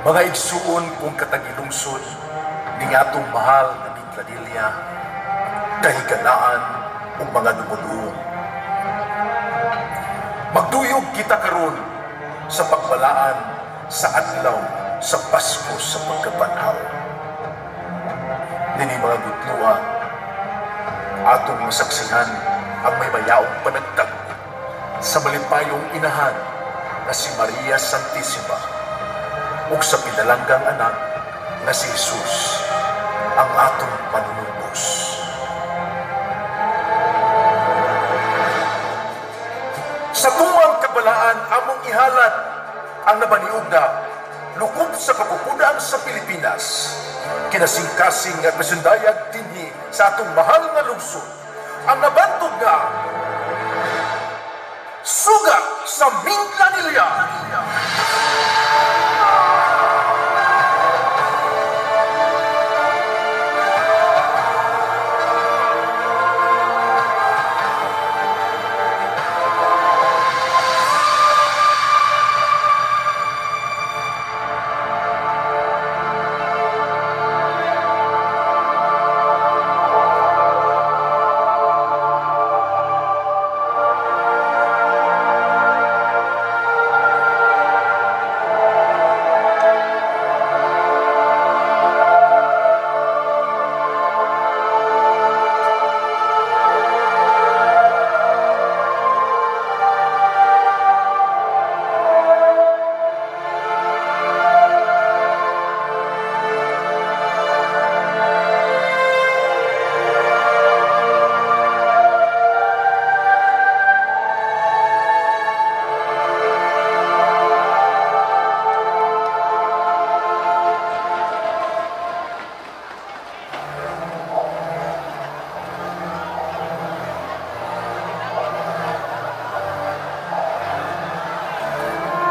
Mga igsuon kong katagilungsod ning atong mahal nga Minglanilla, kahigalaan ug mga dumudong. Magduyog kita karon sa pagbalaan sa adlaw sa Pasko sa pagkabanhaw. Nini mga gutloa, atong masaksihan ang may mayaong panagtag sa malipayong inahan na si Maria Santissima ug sa pinalanggang anak na si Jesus, ang atong manunubos. Sa tumang kabalaan, among ihalat ang nabaniog na lukop sa kapupudaan sa Pilipinas, kinasingkasing at masundayag dinhi sa atong mahal nga lungsod, ang nabantog nga Suga sa Minglanilla.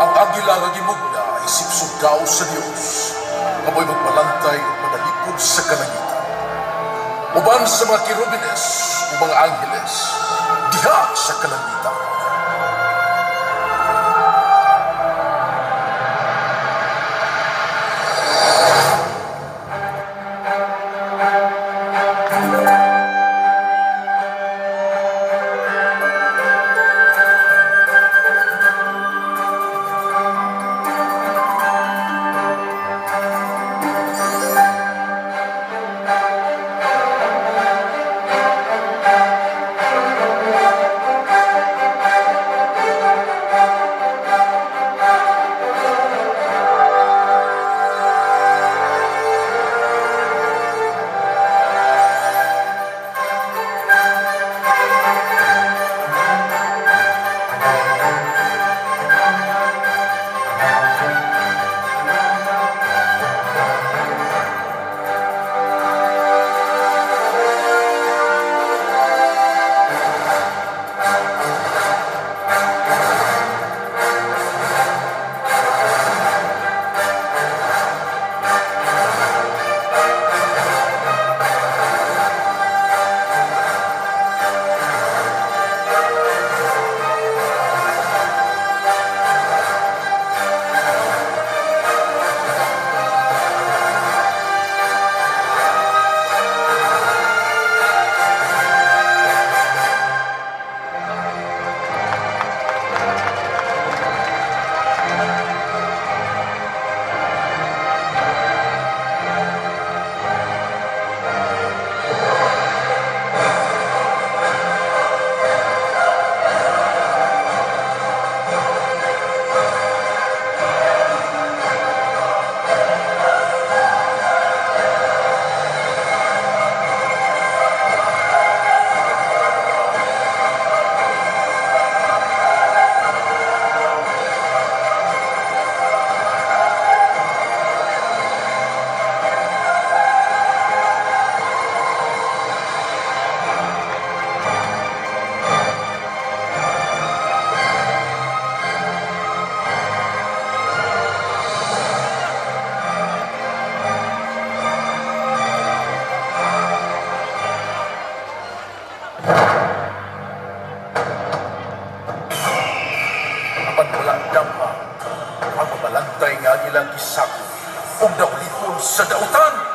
Ang agila nga gimugna isip sugdaw sa Dios, nga mo'y magbalantay ug manalipod sa kalangitan. Uban sa mga kerubines ug mga angheles diha sa kalangitan. Apan wala damha ang mabalantay nga ilang gisakop. ug daulipon sa dautan.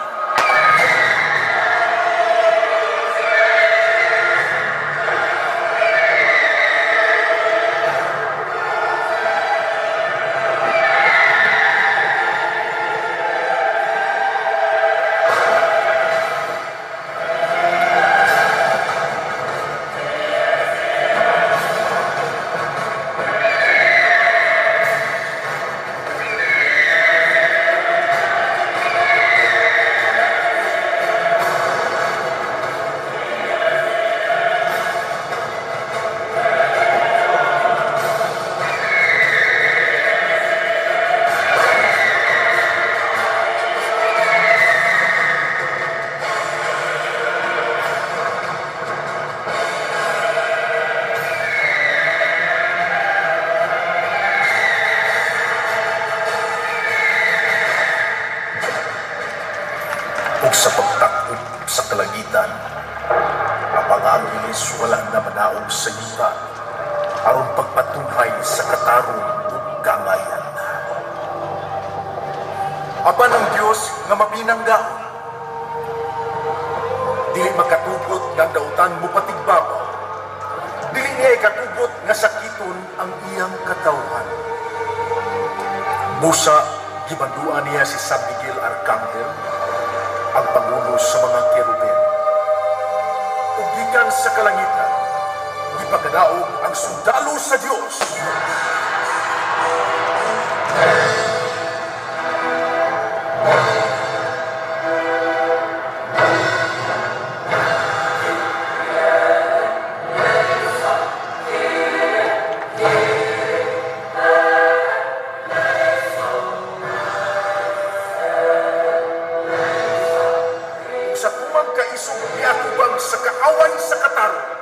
Ug sa pagtakop sa kalangitan, ang mga angheles wala na manaog sa yuta aron pagpatunhay sa katarong ug kaangayan. Apan ang Dios nga mapinanggaon, dili makatugot nga ang dautan mopatigbabaw, dili niya ikatugot nga sakiton ang iyang katawhan. Busa gibanduan niya si San Miguel Arcangel, ang pangulo sa mga kerubin. Ug gikan sa kalangitan, gipagadaog ang sundalo sa Dios. Sa tumang kaisog niatubang sa kaaway sa katarong.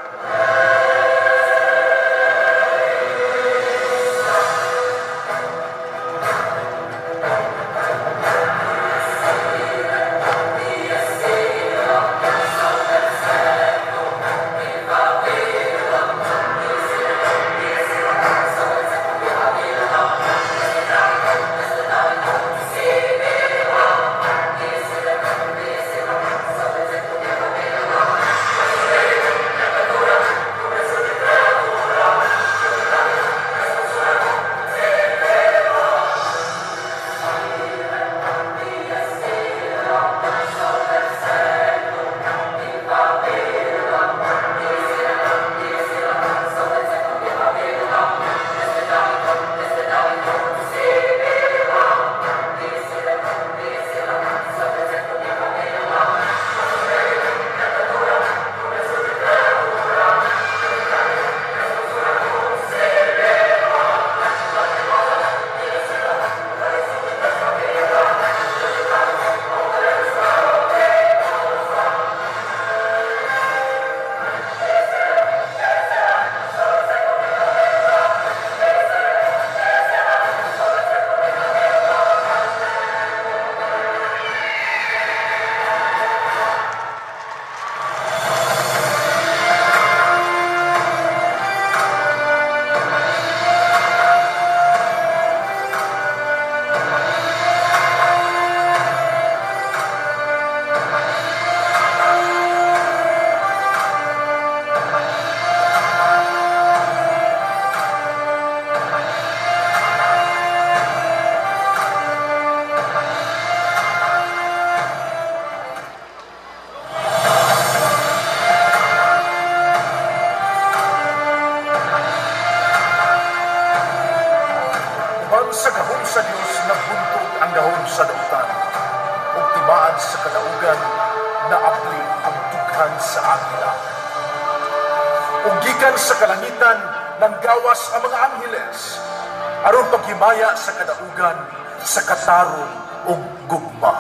Sa gahom sa Dios nagbuntog ang gahom sa dautan, ug timaan sa kadaugan naapli ang dughan sa agila. Ug gikan sa kalangitan nanggawas ang mga angheles aron paghimaya sa kadaugan sa katarong ug gugma.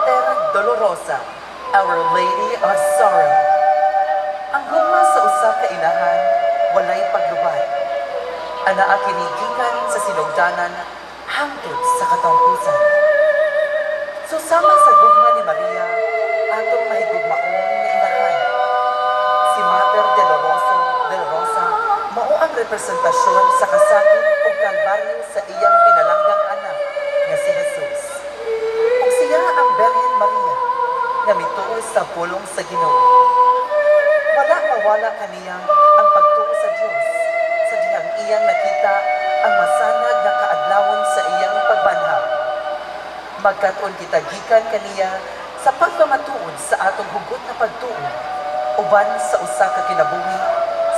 Mater Dolorosa, Our Lady of Sorrow. Ang gugma sa usa ka inahan walay paglubad. Anaa kini gikan sa sinugdanan hangtod sa katawpusan. Susama sa gugma ni Maria, atong mahigugmaon nga inahan. Si Mater Dolorosa del Rosa mao ang representasyon sa kasakit ug kalbaryo sa iyang pinalanggang anak nga si Jesus. Ug siya ang Birhen Maria nga mituo sa pulong sa Ginoo. Wala mawala kaniya ang pagtuo sa Dios sa dihang iyang nakita ang masanag nga kaadlawon sa iyang pagbanhaw. Magkat-on kita gikan kaniya sa pagpamatuod sa atong hugot nga pagtuo uban sa usa ka kinabuhi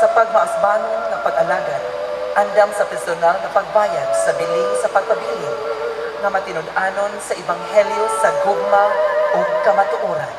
sa pagmausbanon nga pag-alagad andam sa personal nga pagbayad sa bili sa pagpabilin nga matinud-anon sa ebanghelyo sa gugma ug kamatuoran.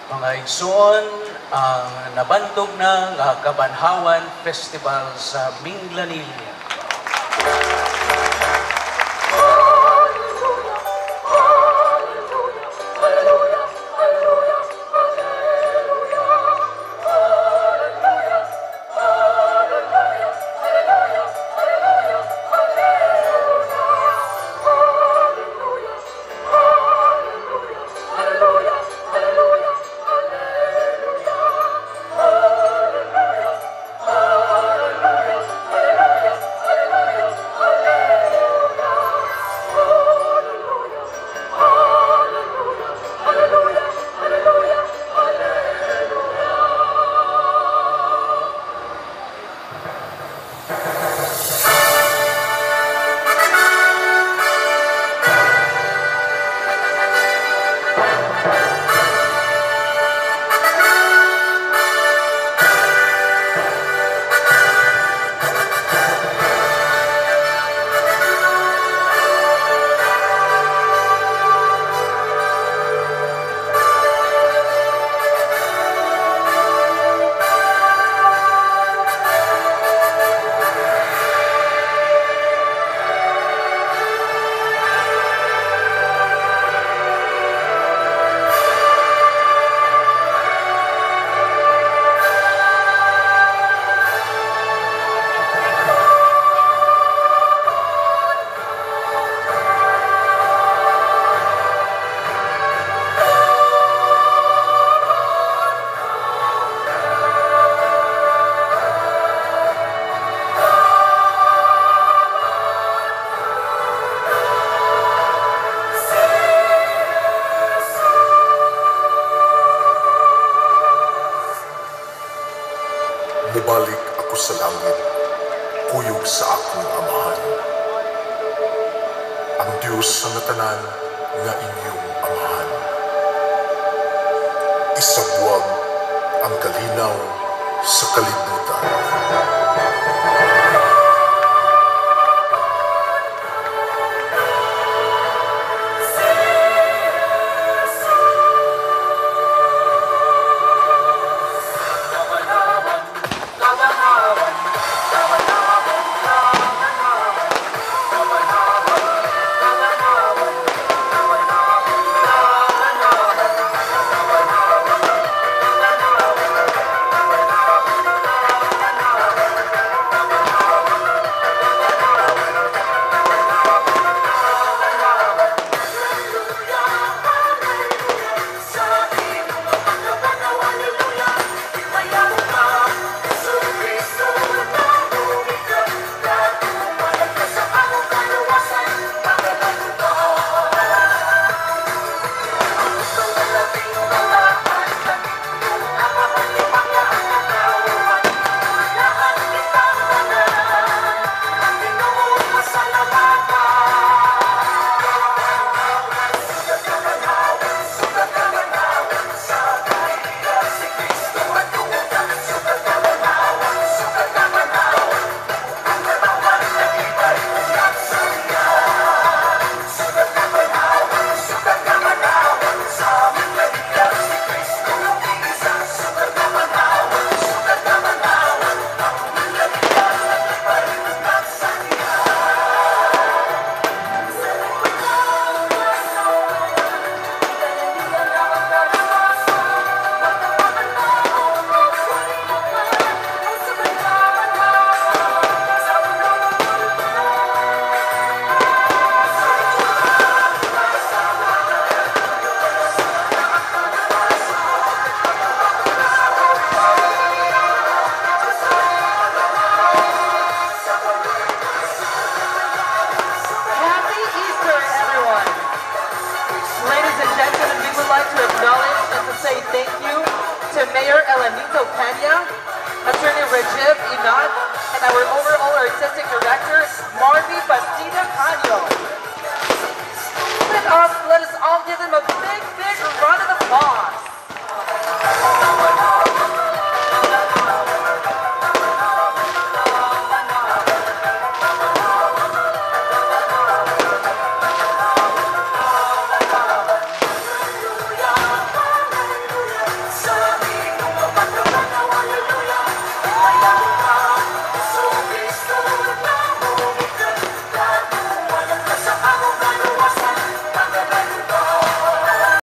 Mga igsoon, ang nabantog na nga Kabanhawan Festival sa Minglanilla. Mubalik ako sa langit, kuyog sa akong amahan. Ang Diyos sa natanan nga inyong amahan. Isabwag ang kalinaw sa kalibutan. like to acknowledge and to say thank you to Mayor Elanito Peña, Attorney Rajiv Inat, and our overall artistic director,